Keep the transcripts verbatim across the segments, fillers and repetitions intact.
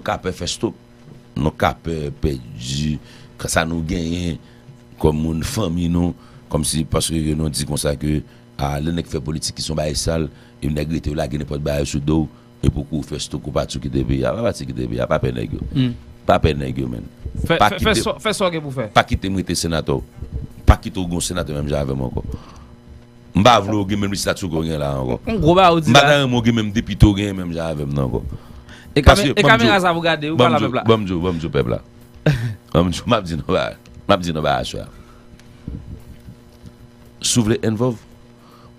ka pè fè stop. Nou ka pè pèdi sa nou genyen kòm moun, fanmi nou, kòmsi paske ke nou di konsa ke a, lè nèg fè politik ki se yon bagay sal, e nèg rete yo lage nenpòt bagay sou do w, epi w kouri fè stop, ou pati, w kite peyi a. Pa pati, kite peyi a, pa pè nèg yo. Pa pè nèg yo, menn. Pa kite, fè sa w gen pou fè. Pa kite m rete senatè w. Pa kite w gen yon senatè menm jan avè m ankò. M pa vle w gen menm estati w gen la ankò. M pa ta renmen w gen menm depite w gen menm jan avè m nan ankò. E kamera sa pou gade, ou pale avè pèp la. Ban m di w, ban m di w pèp la. Ban m di w, m ap di nou bagay. M ap di nou bagay aswè a. Si w vle involve,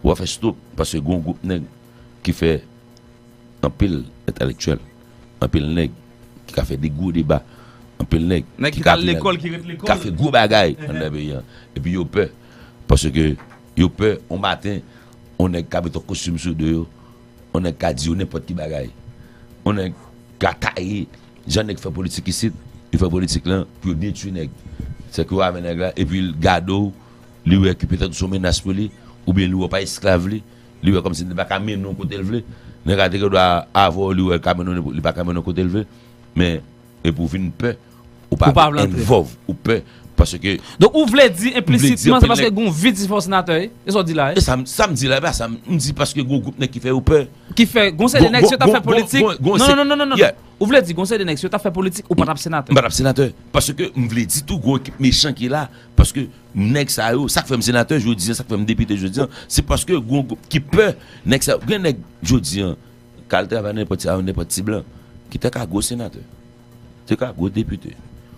w a fè stop, paske gen yon gwoup nèg ki fè anpil entèlektyèl, anpil nèg ki ka fè de gwo deba, anpil nèg ki ka vin ka fè gwo bagay anndan peyi a. Epi yo pè, paske yo pè yon maten yon nèg ka met yon kostim sou do yo, yon nèg ka di yo nenpòt ki bagay, yon nèg ka taye jan nèg fè politik isit, yo fè politik lan pou yo detwi nèg. Sèke yo avè nèg la, epi l gade w, li wè ke petèt ou se yon menas pou li, oubyen li wè w pa esklav li, li wè kòmsi li pa ka mennen w kote l vle. Nèg la te gen dwa avè w, li wè l ka mennen w, li pa ka mennen w kote l vle. Men, epi w vin pè, ou pa vle involve, ou pè, paske. Donk, ou vle di enplisitman, se paske gen yon vid si fè w senatè, e? E sa w di la, e? E sa, sa m di la, e pa sa, m di paske gen yon gwoup nèg ki fè yo pè. Ki fè, gen yon seri de nèg, si yo t ap fè politik. Non, non, non, non, non. Ou vle di, gen yon seri de nèg, si yo t ap fè politik, ou pa t ap senatè. M pa t ap senatè. Paske m vle di tou, gen yon ekip mechan ki la. Paske nèg sa yo, sa k fè m senatè jodi an, sa k fè m depite jodi an, se paske gen yon gwoup ki pè nèg sa yo. Gen nèg jodi an, k al travay nan nenpòt, nenpòt ti blan, ki te ka gwo senatè, te ka gwo depite.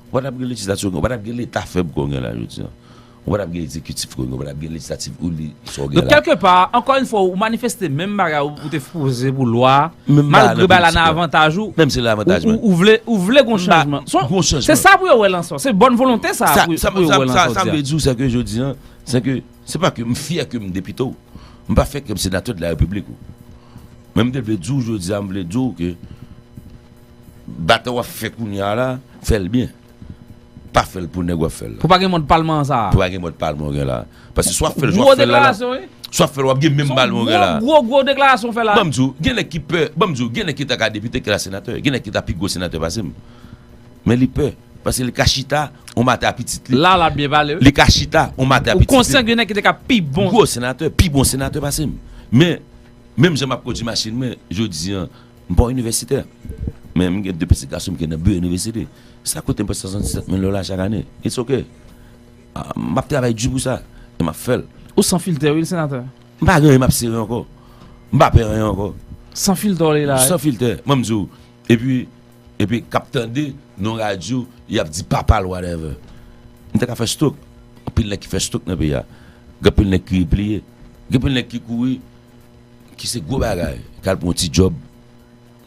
Ou pa t ap gen lejislati w gen, ou pa t ap gen leta fèb ke w gen la jodi an. Ou pa t ap gen egzekitif ke w gen, ou pa t ap gen lejislatif ou li sa w gen la. Donk, kèlkepa, ankò yon fwa, ou manifeste menm bagay ou te poze pou lwa a, malgre bagay la nan avantaj ou. Menm si l nan avantaj mwen. Ou vle, ou vle gen yon chanjman. Se sa pou yo wè lan sa w. Se bòn volonte sa pou yo wè lan sa w di a. Sa m vle di w, se ke jodi an, se ke, se pa ke m fyè ke m depite w. M pa fyè ke m senatè de la repiblik ou. Men m te vle di w jodi a, m vle di w ke batay w ap fè kounye a la, fè l byen. Pa fè l pou nèg w ap fè l la. Pou pa gen mòd palman an sa a. Pou pa gen mòd palman w gen la. Paske si w ap fè l jan w ap fè l la la, si w ap fè l w ap gen menm palman w gen la. Gwo, gwo, gwo deklarasyon w fè la. Ban m di w, gen nèg ki pè, ban m di w, gen nèg ki ta ka depite ke la senatè. Gen nèg ki ta pi gwo senatè pase m. Men li pè. Paske li ka chita yon maten a pitit li. La, l ap byen pale, wi. Li ka chita yon maten a pitit li. Ou konsyan gen nèg ki te ka pi bon. Gwo senatè, pi bon senatè pase m. Men, menm jan m ap kondui machin mwen, jodi an, m pa yon inivèsitè. Men m gen de pitit gason m ki nan biwo inivèsite. Sa koute m prèske swasanndiset mil dola chak ane. It's ok. Ah, m ap travay di pou sa. E m ap fè l. Ou san filtè, wi, senatè. M pa gen anyen m ap sere ankò. M pa pè anyen ankò. San filtè w ye la, wi. San filtè. Ban m di w. Epi, epi k ap tande nan radyo, y ap di papa l, whatever. M te ka fè stroke. Anpil nèg ki fè stroke nan peyi a. Gen anpil nèg ki repliye. Gen anpil nèg ki kouri, ki se gwo bagay. K al pran yon ti djòb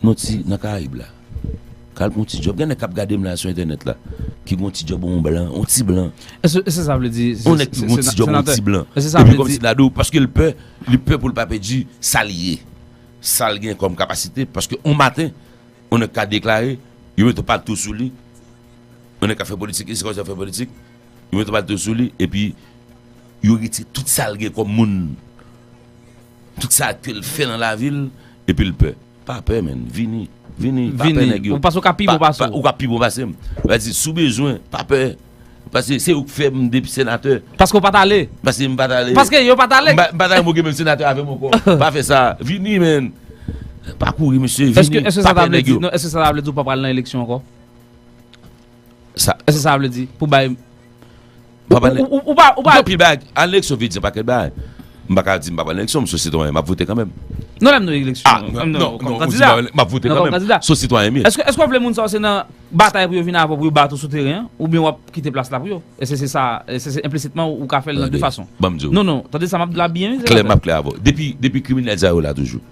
nan ti, nan Karayib la. K al pran yon ti djòb. Gen nèg k ap gade m la sou entènèt la, ki gen yon ti djòb yon blan, yon ti blan. Èske, èske sa vle di, yon nèg ki gen yon ti djòb yon ti blan. Epi kòmsi l ap di w, paske l pè, li pè pou l pa pèdi sa l ye, sa l gen kòm kapasite, paske yon maten, yon nèg ka deklare, yo mete yon palto sou li, yon nèg ka fè politik, e se kòmsi l ap fè politik, yo mete yon palto sou li, epi yo retire tout sa l gen kòm moun, tout sa ke l fè nan lavi l, epi l pè. Pa pè, menn, vini, vini, pa pè nèg yo. Ou panse w ka pi bon pase m. Ou ka pi bon pase m. Sa vle di, si w bezwen, pa pè. Paske se ou k fè m depi senatè. Paske w pa t ale. Paske m pa t ale. Paske yo pa t ale. M pa, m pa t ale, mwen gen menm senatè avè m ankò. Pa fè sa. Vini, menn. Pa kouri, mesye. Vini. Pa pè nèg yo. Non, èske sa ta vle di ou pa pral nan eleksyon ankò? Sa. Èske sa vle di pou bay. Ou, ou, ou pa, ou pa. Gen anpil bagay. Al nan eleksyon vle di yon pakèt bagay. M pa ka di m pa pral nan eleksyon, m se yon sitwayen, m ap vote kanmenm. Non, lè m nan eleksyon. Ah, non, non, non, ou di m ap vote kanmenm. M se yon sitwayen m ye. Èske, èske w vle moun sa yo se nan batay pou yo vin avè w pou yo bat ou sou teren an, oubyen w ap kite plas la pou yo? E se, se sa, e se, se enplisitman ou ka fè l nan de fason. Ban m di w. Non, non, tande sa m ap di la byen, wi, senatè. Klè, m ap klè avè w. Depi, depi kriminèl sa yo la toujou,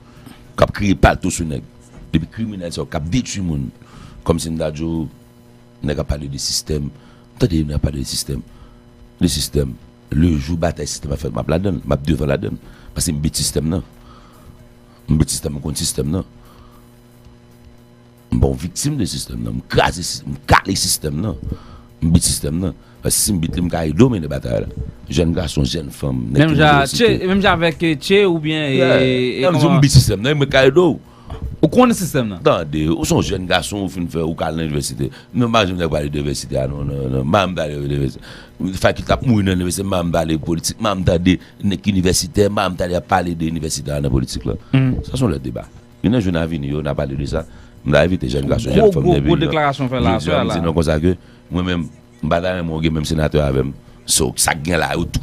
k ap kriye palto sou nèg. Depi kriminèl sa yo k ap detwi moun, kòmsi m ta di w, nèg ap pale de sistèm. Tande, nèg ap pale de sistèm. De sistèm. Le jou batay sistèm ap fèt, m ap ladan l. M ap devan ladan l. Paske m bit sistèm nan. M bit sistèm, m konn sistèm nan. M pa yon viktim de sistèm nan. M kraze sistèm, m kale sistèm nan. M bit sistèm nan. Paske si m bit li, m ka ede w mennen batay la. Jèn gason, jèn fanm, nèg ki nan inivèsite. Menm jan avèk, eh, Che oubyen, eh, eh, kòman? M di w, m bit sistèm nan, mwen ka ede w. Ou konnen sistèm nan. Tande, ou se yon jèn gason, ou fin fè, ou ka al nan inivèsite. Men m pa janm tande pale de inivèsite a, non, non, non. M pa janm pale de inivèsite. Fakilte ap mouri nan inivèsite, m pa janm pale politik, m pa janm tande nèg ki inivèsitè, m pa janm tande ap pale de inivèsite a nan politik la. Sa se yon lòt deba. Gen nan jou n a vini yo, n a pale de sa. M ta envite jèn gason, jèn fanm nan peyi a. Gwo, gwo, gwo deklarasyon fè la, jodi a, m di non konsa ke mwen menm, m pa ta renmen w gen menm senatè avè m. So, sa k gen la yo tou.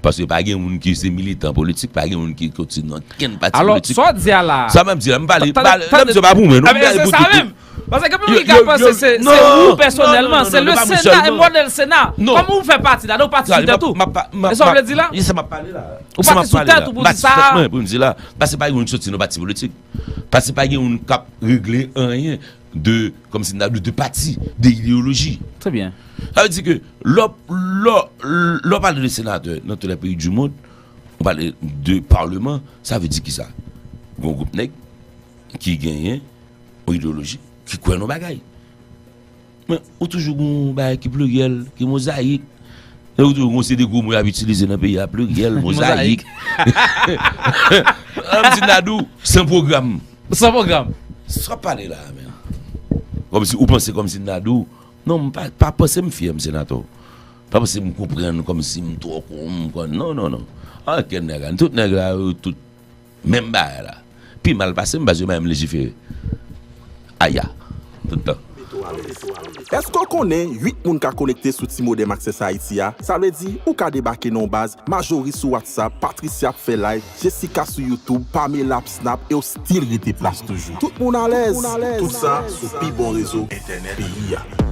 Paske pa gen moun ki se militan politik, pa gen moun ki soti nan kenn pati politik. Alò, sa w di a la. Sa m ap di la, m pale, pale, lè m di pa pou mwen, non, m pale pou tout. Paske gen moun ki ka panse se, se ou pèsonèlman, se le Sena e modèl Sena. Kòm ou fè pati la, ou pati sou tèt ou. E sa w vle di la? Ou pati sou tèt ou pou di sa. Mwen, pou m di la, paske pa gen moun ki soti nan pati politik. Paske pa gen moun k ap regle anyen de, kòmsi n ta di, de pati, de ideyoloji. Trè byen. Sa vle di ke lè, lè, lè w pale de senatè nan tout lè peyi di mond, ou pale de paleman, sa vle di kisa? Gon gwoup nèg ki genyen yon ideyoloji, ki kwè nan bagay. Men, ou toujou gon bagay ki pliryèl, ki mozayik. E ou toujou gon seri de gwo mo y ap itilize nan peyi a, pliryèl, mozayik. An m di Nadou, san pwogram. San pwogram. Sa w ap pale la a, men. Kòmsi ou panse kòmsi Nadou. Non, m pa, pa panse m fyè, m senatè. Pa panse m konprann kòmsi m twò kon, m konn. Non, non, non. Ankenn nèg la. Tout nèg la, yo tout menm bagay la. Pi mal pase m, paske yo pa menm lejifere. Aya. Tout tan. Èske w konnen uit moun ka konekte sou T-Modem Access Haïti a? Sa vle di, ou ka debake nan yon baz Marjorie sou WhatsApp, Patricia ap fè live, Jessica sou YouTube, Pamela ap snap e w still rete plas toujou. Tout moun alèz. Tout sa sou pi bon rezo entènèt peyi a.